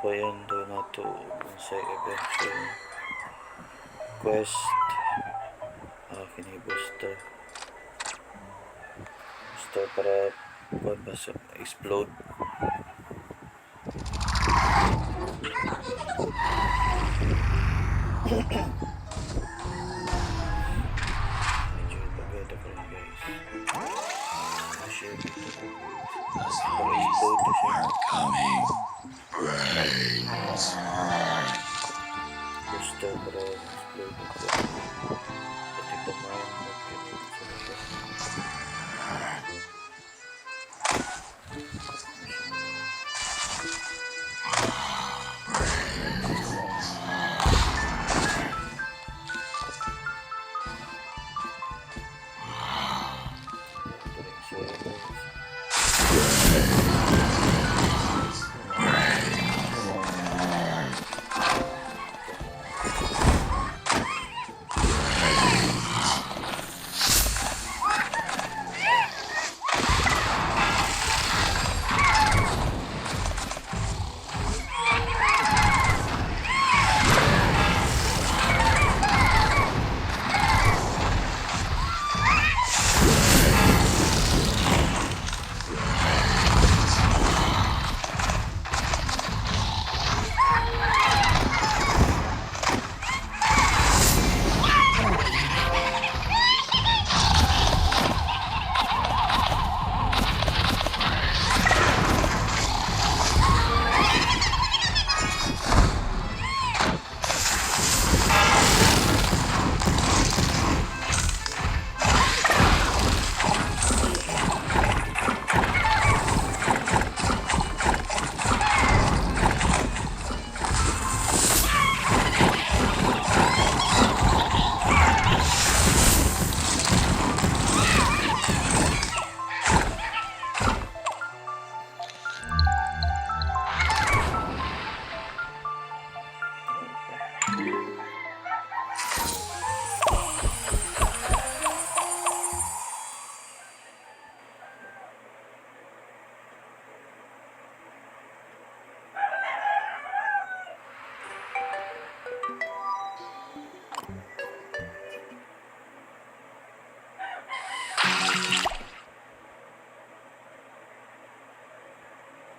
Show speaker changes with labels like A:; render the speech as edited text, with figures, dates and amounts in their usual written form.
A: Subayan daw nato unsay adventure quest. Ah, kini booster. Booster para kuan ba sa explode. Medyo pagod ako rin, guys. Ah, shit.
B: The
A: Para
B: zombies
A: explode na siya.
B: Are coming. Brains.
A: Booster para explode na.